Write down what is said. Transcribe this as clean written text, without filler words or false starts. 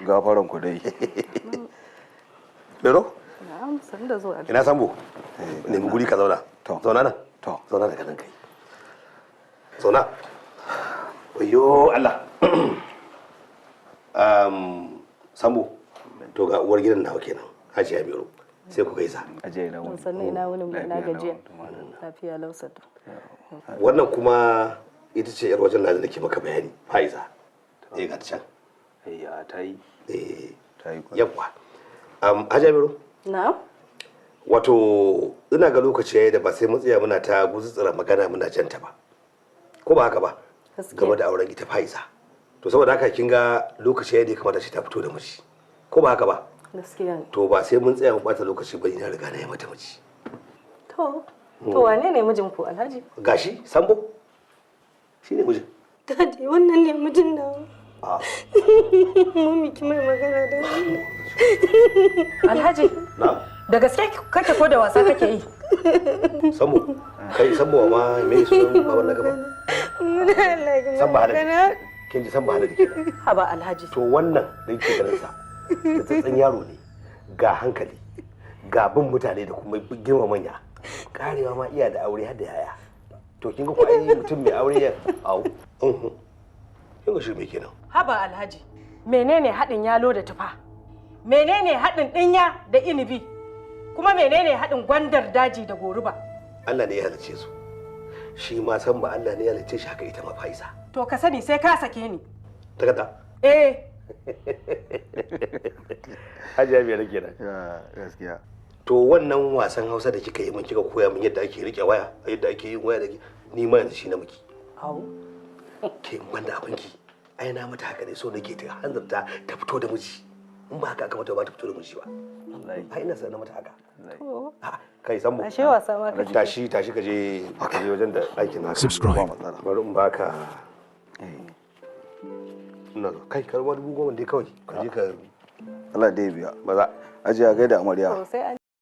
Gafaran ku dai. Mero? Na'am, sannu da zuwa. Ina Sambo? Nemi guri ka zauna. To. Zauna nan. To. Zauna daga nan kai. Zauna. Wayo Allah. Sambo, to ga uwar gidan nawa kenan, Hajiya Mero. Sai ku gaisa. Aje ina wuni. Sannu, ina wuni, ina Lafiya lau, gajiya. madalla. Lafiya lau, Sadu. Wannan kuma ita ce yar wajen da nake maka bayani, Faiza. Eh, ga ta can. Eh, a ta yi. Eh, Ta yi kwarai. yawwa. Hajiya Mero, Na'am. wato ina ga lokaci yayi da ba sai mun tsaya muna ta guzutsura magana muna janta ba. Ko ba haka ba? Gaskiya. Game da auren ita Faiza. To saboda haka kin ga lokaci yayi da ya kamata shi ta fito da miji. Ko ba haka ba? Gaskiya ne. To ba sai mun tsaya mu bata lokaci ba, ina riga na yi mata miji. To wane ne mijinku, Alhaji? Gashi Sambo. Shi ne mijin. Daddy, wannan ne mijin nawa. A Mummy, ki mai magana da ni. Alhaji, na da gaske kake ko da wasa kake yi? Sambo. Kai Sambo, ma me sunan baban naka ba? Allah ki mai Sambo Haladu. magana. Kin ji Sambo Haladu kenan. Haba Alhaji. To wannan da yake ganin sa da tsatsan yaro ne, ga hankali, ga bin mutane da kuma girma manya, karewa ma iya da aure har da yaya. To kin ga ko ai mutum mai aure ya au uhun. Kin ga shi me kenan? Haba Alhaji. Menene haɗin yalo da tufa? Menene haɗin ɗinya da inibi? Kuma menene haɗin gwandar daji da goruba? Allah ne ya halicce su. Shi ma san ba Allah ne ya halicce shi haka, ita ma Faisa. To ka sani sai ka sake ni. Takarda. Eh. Hajiya biyar kenan. Ya, gaskiya. To wannan wasan Hausa da kika yi min, kika koya min yadda ake rike waya, yadda ake yin waya da ke, ni ma yanzu shi na miki. Au. Ke wanda abinki, ai na mata haka ne so nake ta hanzarta ta fito da miji. In ba haka aka mata ba, ta fito da miji ba. Wallahi. Ai ina sanar mata haka. To, A'a, kai Sambo. ashe wasa ma kake. Tashi, tashi, ka je wajen da ɗakin naka. Subscribe. Ba matsala. Bari in baka. Ina zo. Kai, karɓar 10,000 dai kawai. Ka je ka Allah dai ya biya. maza. Ajiya, gaida amarya. To sai an